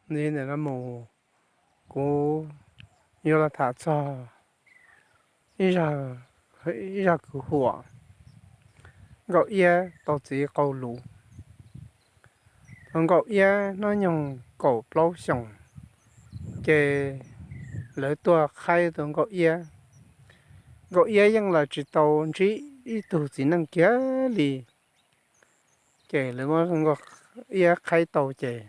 Ntxiv ntawm no mus, kuv yuav los tham txog ib zag, ib zag kwv huam, Nkauj Iab tau txiv qau luv. Thaum Nkauj Iab hnub nyoog kaum plaub xyoos, ces lawv tuaj qhaib tau Nkauj Iab. Nkauj Iab yeej los tsis tau ntsib ib tug txiv neej kiag li, ces lawv muab Nkauj Iab qhaib tau ces,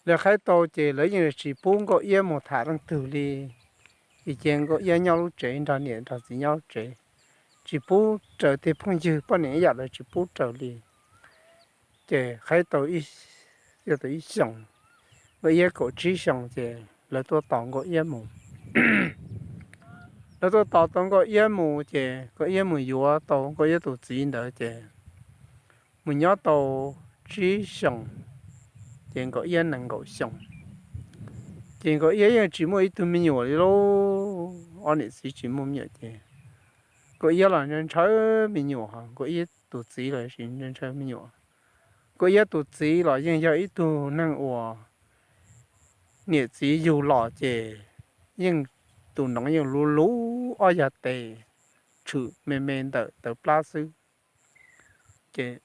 lawv qhaib tau ces lawv yeej tsis pub Nkauj Iab mus tham leej twg li. Ces Nkauj Iab nyob lub tsev nrog niam nrog txiv nyob lub tsev, tsis pub raws tej phooj ywg poj niam ib yam lawv tsis pub raws li. Ces qhaib tau ib, tau ib xyoos, Nkauj Iab kaum tsib xyoos ces lawv tuaj tos Nkauj Iab mus. Lawv tuaj tos tau Nkauj Iab mus ces Nkauj Iab mus yuav tau Nkauj Iab tus txiv ntawd ces mus nyob tau tsib xyoos, ces Nkauj Iab nees nkaum xyoo. Ces Nkauj Iab yeej tsis muaj ib tug me nyuam li lauj, ob niam txiv tsis muaj me nyuam ces Nkauj Iab los ntshaw me nyuam, Nkauj Iab tus txiv los ntshaw me nyuam. Nkauj Iab tus txiv los yeej yog ib tug neeg uas niam txiv yug los ces yeej tus noov yeej luv luv ob yag tes tshwm me me ntawm tawv plab xwb. Ces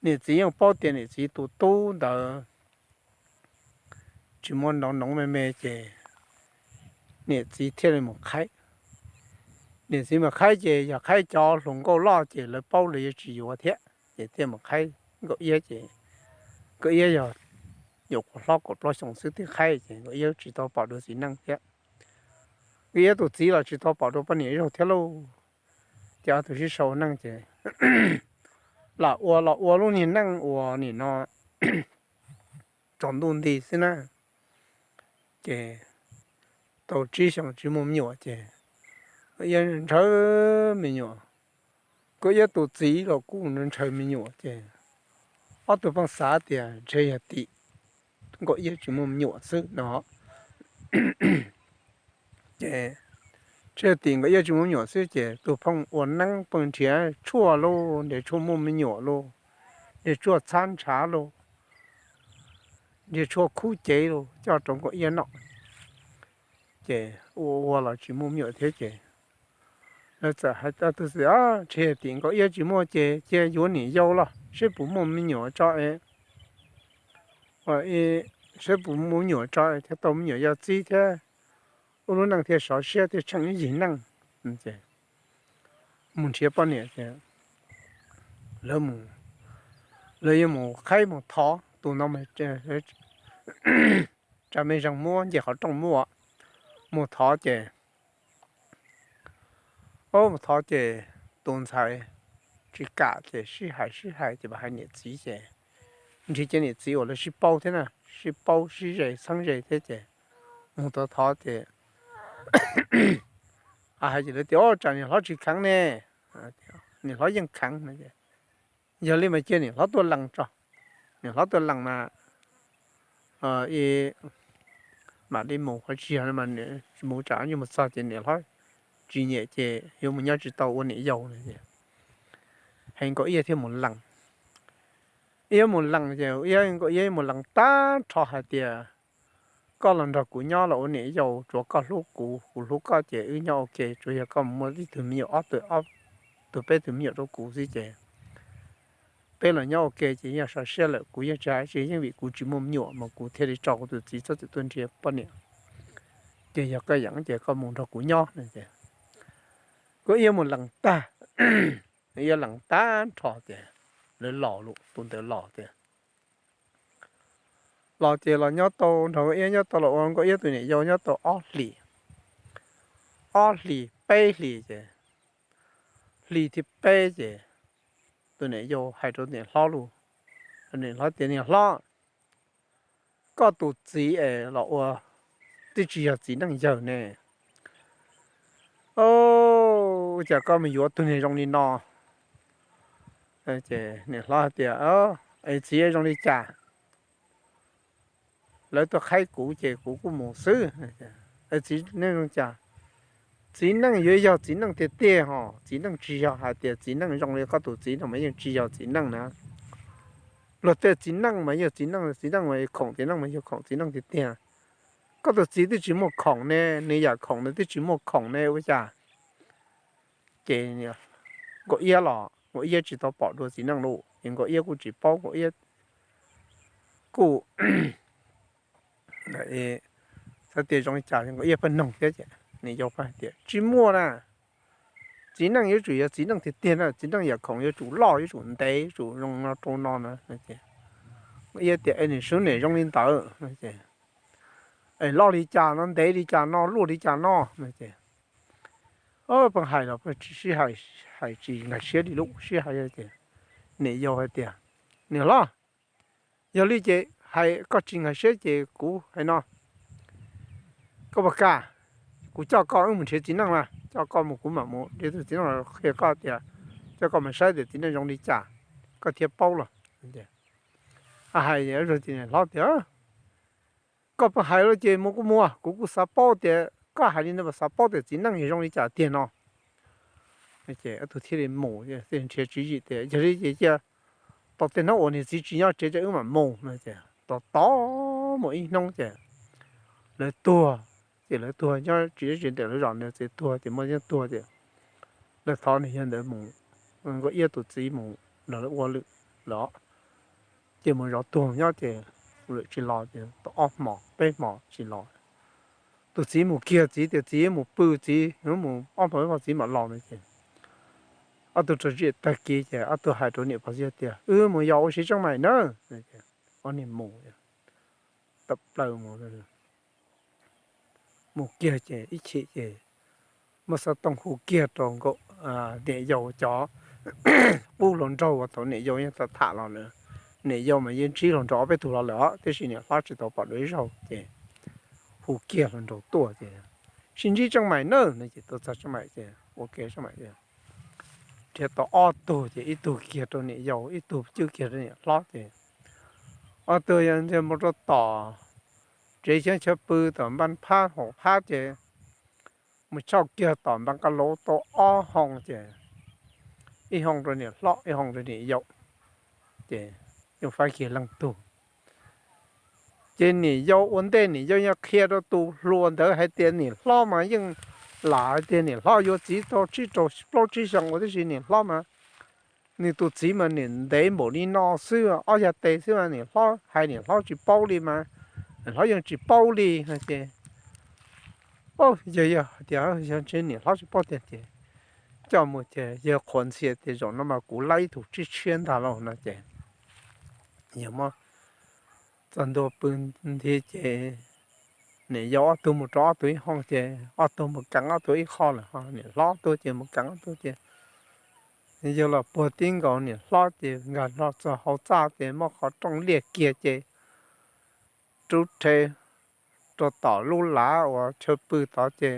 niam txiv yeej paub tias niam txiv tus tub ntawd tsis muaj noov noov me me ces niam txiv thiaj li mus qhaib. Niam txiv mus qhaib ces yog qhaib cov hluas nkauj loj ces lawv paub lawv yuav tsis yuav thiab, ces thiaj mus qhaib Nkauj Iab ces Nkauj Iab yog nyuam qhuav hlob kaum plaub xyoos xwb twb qhaib ces Nkauj Iab tsis tau pom dua txiv neej thiab. Nkauj Iab tus txiv los tsis tau pom dua poj niam zaug thiab lauj. Ces ob tug sib sau neej ces lam ua los ua lub niag neej uas nim no tsaus ntuj nti xwb na. Ces tau tsib xyoos tsis muaj me nyuam ces Nkauj Iab ntshaw me nyuam. Nkauj Iab tus txiv los kuj ntshaw me nyuam ces ob tug pheej xav tias ntshe yog tim Nkauj Iab tsis muaj me nyuam xwb no. Ces ntshe yog tim Nkauj Iab tsis muaj me nyuam xwb ces tus pheej ua neeb pheej nrhiav tshuaj lauj, nrhiav tshuaj muaj me nyuam lauj, nrhiav tshuaj txhab ntshav lauj, nrhiav tshuaj khub cev lauj coj rau Nkauj Iab noj. Ces ua ua los tsis muaj me nyuam thiab ces lawv txawm hais tau tus xwm, ntshe tim Nkauj Iab tsis muaj ces cia yuav niam yau los seb puas muaj me nyuam tso es, seb puas muaj me nyuam tso thiaj tau me nyuam yau txib thiab ua lub neej thiaj sov siab thiaj tsheej ib yig neej. Mus nrhiav poj niam ces lawv, lawv yuav mus qhaib mus thov tus no, tsam me zeeg muab nce qhov rooj muaj, mus thov ces, mus thov ces tus ntxhais tsis kam ces sib hais sib hais ces mam hais niam txiv ces nrhiav ces niam txiv uas lawv sib paub thiab na, sib paub sib ze txheeb ze thiab ces mus thov thov ces hais ces lawv tias, Au, tsam niam hlob tsis kheev ne, niam hlob yeej kheev. Yog li mas cia niam hlob tuaj lees tso, niam hlob tuaj lees mas mam li mus, ho tsis yog mas mus tsam mus txog ces niam hlob tsis nyiam ces yuav mus nyob tsis tau ua niam yau. Hais Nkauj Iab thiaj mus lees. Iab mus lees ces Nkauj Iab mus lees tag nrho hais tias, Koj los nrog kuv nyob los ua niam yau, tsuav koj hlub kuv, kuv hlub koj ces wb nyob ua ke, tsuas yog koj mus muaj ib tug me nyuam, ob tug, ob tug peb tug me nyuam rau kuv xwb ces peb los nyob ua ke ces yeej sov siab lawm, kuv yeej tsis hais tsis yeej vim kuv tsis muaj me nyuam mas kuv thiaj li tso kuv tus txiv txhob txwm tuaj nrhiav poj niam. Ces yog koj yeem ces koj mus nrog kuv nyob no ces Nkauj Iab mus lees tag, Iab lees tag nrho ces lawv los lawm, tus ntawd los tias, los ces los nyob tau nrog Nkauj Iab nyob tau los ua Nkauj Iab tus niam yau nyob tau ob hlis, ob hlis peb hlis ces, hli thib peb ces tus niam yau hais rau niam hlob lus, niam hlob tias, Niam hlob, koj tus txiv es los ua twb tsis yog txiv neej yawg ne, ua cas koj mus yuav tus niag zoo li no? Ces niam hlob hais tias, Es txiv zoo li cas? Lawv tuaj qhaib kuv ces kuv kuj mus xwb. Txiv neej zoo cas? Txiv neej yuav yog txiv neej tiag tiag ho, txiv neej tsis yog hais tias txiv neej zoo li koj tus txiv no mas yeej tsis yog txiv neej na. Luag tej txiv neej mas yog txiv neej, txiv neej mas khoom, txiv neej mas yog khoom, txiv neej tiag tiag. Koj tus txiv twb tsis muaj khoom ne, nws yam khoom nws twb tsis muaj khoom ne ua cas? Ces Nkauj Iab los Nkauj Iab tsis tau pom dua txiv neej lawm ces Nkauj Iab kuj tsis paub, Nkauj Iab kuj xav tias zoo li cas, Nkauj Iab pheej noog thiab ces niam yau pheej hais tias tsis muaj na, txiv neej yuav tsum yog txiv neej tiag tiag na, txiv neej yam khoom yuav tsum loj, yuav tsum ntev, yuav tsum zoo no rau no na. Nkauj Iab tias es niam sub niam zoo li ntawd es loj li cas no, ntev li cas no, luaj li cas no no ces pheej hais los pheej sib hais, hais tsis nkag siab li lub sib hais ces niam yau hais tias niam hlob, yog li ces hais koj tsis nkag siab ces kuv hais no, koj puas kam kuv coj koj wb mus nrhiav txiv neej mas, coj koj mus kuv mam mus nrhiav tus txiv neej los qhia koj tias, coj koj mus saib tias txiv neej zoo li cas, koj thiaj paub los. Hais tias niam hlob tias koj pheej hais los ces mus kuj mus, kuv kuj xav paub tias koj hais li ntawd mas xav paub tias txiv neej yog zoo li cas tiag no. Ces ob tug thiaj li mus, nrhiav tswv yim tias yog li ces cia tau tej hnub uas niag txiv tsis nyob tsev ces wb mam mus no ces tos tos mus ib hnub ces lawv tuag. Ces lawv tuag nyob tsis deb tsis ntev lawv zos ntawd ces tuag ces muaj yeej tuag ces lawv thov niam yau ntawd mus, Nkauj Iab tus txiv mus nrog lawv ua lwm los ces mus zov tuag nyob ces lawm tsis los ces tau ob hmos peb hmos tsis los. Tus txiv mus kiag, txiv tias txiv mus pw, txiv mus ob hmos peb hmos txiv mam los no ces ob tug rau ziam tag kis ces ob tug hais rau niam pog txiv tias wb mus yos ua si tseeb maim na. Ob niag mus tawm plaws mus, mus kiag ces ib chim ces muab xov tooj hu kiag rau niam yau cov qub hluas nraug uas thaum niam yau yeej tham tham los lawm. Niam yau mas yeej ntsib hluas nraug ob peb tug los lawm os, tiam sis niam hlob tsis tau pom dua ib zaug ces hu kiag hluas nraug tuaj ces sib ntsib tseeb maim na no ces tuaj txog tseeb maim ces ua ke tseeb maim nrhiav tau ob tug ces ib tug kiag rau niam yau, ib tug cwj kiag rau niam hlob ces ob tug yog mus rau tom tsev xyoob chaw pw tom npaj phab hauv phab ces mus choj kiag tom npaj qab lauv tau ob hoo ces ib hoo rau niam hlob ib hoo rau niam yau ces yeej faib kiag leej tug. Ces niam yau ua ntej niam yau yog qhia rau tus hluas ntawd hais tias niam hlob mas yeej lam hais tias niam hlob yuav txiv tau tsib rau plaub tsib xyoos ua tib si, niam hlob mas nws tus txiv mas niam ntev npaum li no xwb, ob yag tes xwb mas niam hlob hais niam hlob tsis paub li mas niam hlob yeej tsis paub li no ces yog yog hais tias yog ntshe niam hlob tsis paub tiag ces coj mus ces yawg qhuas ntxhias tias zaum no mas kuv laib ib tug tshiab tshiab ntag lauj no ces yawg muab txog ntua pw nthi ces niam yau ob tug mus rau ob tug ib hoo ces ob tug mus keev ob tug ib qho lawm ho niam hlob ob tug ces mus keev ob tug ces yawg los puag tib nkaus niam hlob ces nkag hlo txog hauv txaj ces muab qhov rooj liaj kiag ces rub rhe rau tom lub lav uas chaw pw tod ces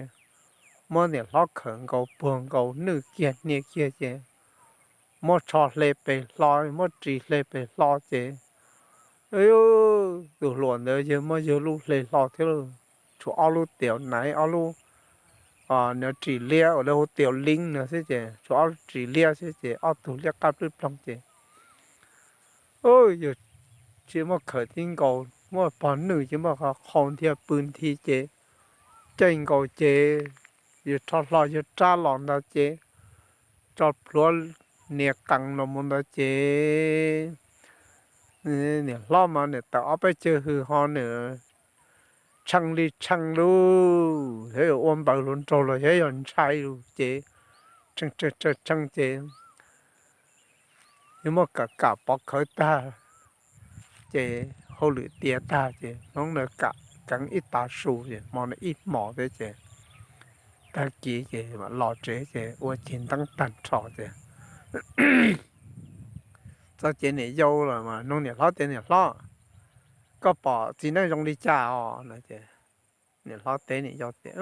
muab niam hlob khawm nkaus puag nkaus nwj kiag hnia kiag ces muab tsho hle pes hlo, muab ris hle pes hlo ces tus hluas ntawd yawg muab yawg lub hle hlo thiab lauj, tshuav ob lub tiav naiv ob lub niag ris liab uas lawv hu tiav leeb no xwb ces tshuav ob lub ris liab xwb ces ob tug liab qab plwb ploog ces yawg tsis muab khawm tib nkaus muab pog nwj ces muab qhov qhau nthi pw nthi ces caij nkaus ces yawg rho hlo yawg rab los ntawd ces tso plhuav nias qees los mus ntawd ces niam hlob mas niam tawm ob peb cag hws ho nws tshee li tshee lauj, yog ua npaws hluas nraug los yog ntshai lauj ces tshee tshee tshee ces yawg muab kam kam pov khawv tag ces hauj lwm tiav tag ces hnub ntawd kam keev ib tav su ces hmo ntawd ib hmos thiab ces tag kis ces mam los tsev ces ua ceg nteeb tag nrho ces txog ces niam yau los mas nug niam hlob tias niam hlob, koj pom txiv neej zoo li cas os no ces niam hlob teb niam yau tias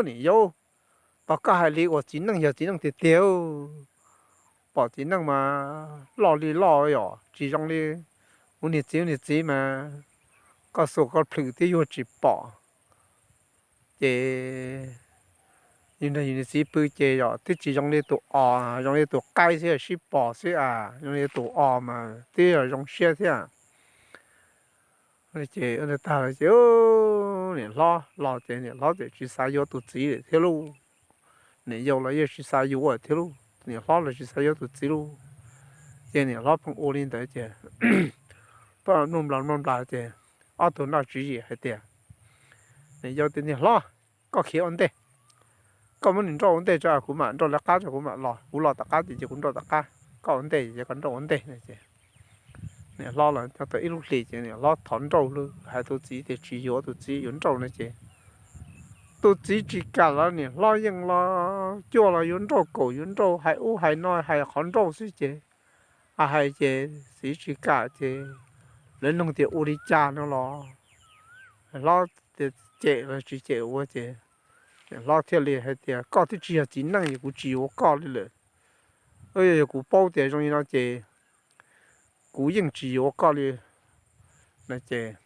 niam yau, pom koj hais li uas txiv neej yog txiv neej tiag tiag, pom txiv neej mas loj li loj yom, tsis zoo li ub niag txiv ub niag txiv mas koj xuas koj plhws twb yuag tsis pom ces yus nrog yus niag txiv pw ces yom twb tsis zoo li tus os, zoo li tus qaib xwb sib pom xwb a, zoo li tus os mas twb yog zoo siab thiab. Ces ua ntawd tag lawm ces niam hlob los ces niam hlob txawm tsis xav yuav tus txiv lawm thiab lauj. Niam yau los yeej tsis xav yuav thiab lauj, niam hlob los tsis xav yuav tus txiv lauj. Ces niam hlob pheej ua li ntawd ces pheej mloog nplas mloog nplas ces ob tug nroj tswv yim hais tias, niam yau tias, niam hlob, koj khiav ua ntej, koj muab niag nrauj ua ntej tso kuv mam nrauj lawv qab tso kuv mam los, kuv los tom qab ces kuv nrauj tom qab, koj ua ntej ces koj nrauj ua ntej no ces niam hlob los nyob tau ib lub hlis ces niam hlob thov nrauj lauj, hais tus txiv tias tsis yuav, tus txiv yuav nrauj no ces tus txiv tsis kam los niam hlob yeej los cuaj los yuav nrauj, kaum yuav nrauj, hais ub hais no hais qhov nrauj xwb ces, a hais ces txiv tsis kam ces lawv nug tias ua li cas no los hlob tias cem los tsis cem ua ces niam hlob thiaj li hais tias koj twb tsis yog txiv neej es kuv tsis yuav koj li lawm. Yog kuv paub tias zoo li no ces kuv yeej tsis yuav koj li no ces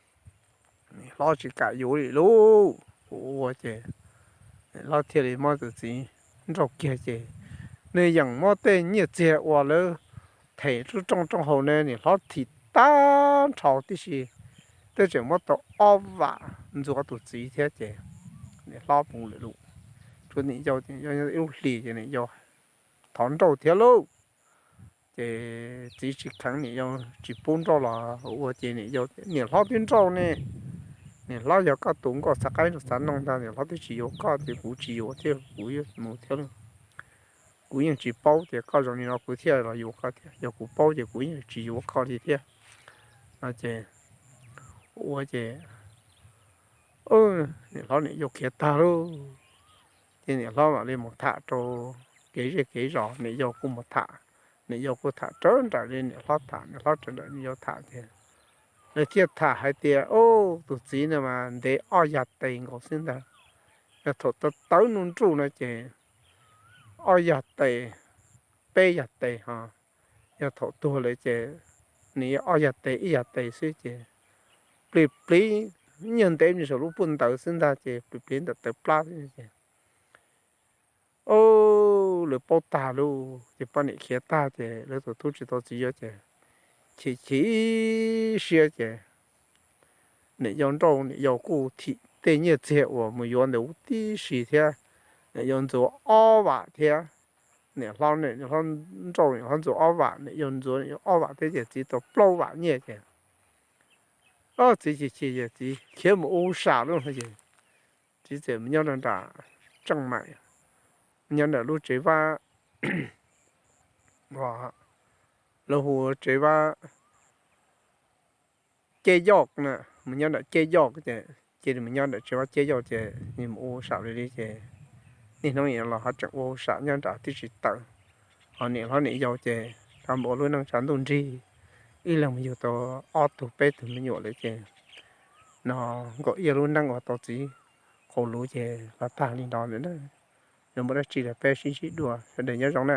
niam hlob tsis kam yuav li lauj. Ua ces niam hlob thiaj li muab tus txiv nrauj kiag ces nws yeem muab tej nyiaj txiag uas lawv them rooj rooj haus ne niam hlob thim tag nrho tib si, twb tseem muab tau ob vam ntxuav tus txiv thiab ces niam hlob pw lawm lauj. Tshuav niam yau ib lub hlis ces niam yau thov nrauj thiab lauj. Ces txiv tsis kheev, niam yau tsis pub nrauj los ua ces niam yau, niam hlob twb nrauj ne, niam hlob yog koj tus nkauj xav qaib xav noog ntag, niam hlob twb tsis yuav koj ces kuv tsis yuav thiab, kuv mus thiab lauj. Kuv yeej tsis paub tias koj zoo li no kuv thiaj los yuav koj thiab, yog kuv paub ces kuv yeej tsis yuav koj li thiab no ces ua ces niam hlob niam yau khiav tag lauj. Ces niam hlob mam li mus tham rau kev zej kev zos, niam yau kuj mus tham, niam yau kuj tham raws nraim li niam hlob tham, niam hlob raws nraim niam yau tham ces lawv thiaj tham hais tias, ub, tus txiv no mas ntev ob yag tes nkaus xwb ntag. Yog thaum tawv tawv nruj nruj no ces ob yag tes, peb yag tes ho, yog thaum tuag lawm ces nws yog ob yag tes ib yag tes xwb ces plis pliv, nyuag ntev me saum lub puj ntawd xwb ntag ces plis pliv ntawm tawv plab xwb ces lawv paub tag lauj. Ces poj niam khiav tag ces lawv tus tub tsis tau txiv yuav ces chim chim siab ces niam yau nrauj, niam yau kuj thim tej nyiaj txiag uas mus yuav ntawd huv tib si thiab. Niam yau ntxuav ob vam thiab, niam hlob, niam hlob nrauj, niam hlob ntxuav ob vam, niam yau ntxuav niam yau ob vam thiab ces txiv tau plaub vam nyiaj ces, o, txiv chim chim ces txiv khiav mus ua huv sam lauj no ces txiv txawm mus nyob rau nram Tseej Maim, nyob nram lub tsev vab, lawv hu tsev vab Ceb Yauj na, mus nyob nram Ceb Yauj ces cia li mus nyob nram tsev vab Ceb Yauj ces mus ua huv sam li li ces niaj hnub nim no los ho tseem ua huv sam nyob nram tib tsis tawm. Ho niam hlob niam yau ces rov mus ua lub neej tshav ntuj nrig, ib leeg mus yug tau ob tug peb tug me nyuam lawm ces no nkaum ib lub neej uas tau txiv qhuas luv ces los tag li no lawm na. Yuav muaj dab tsi los peb sib ntsib dua, sawv daws nyob zoo na.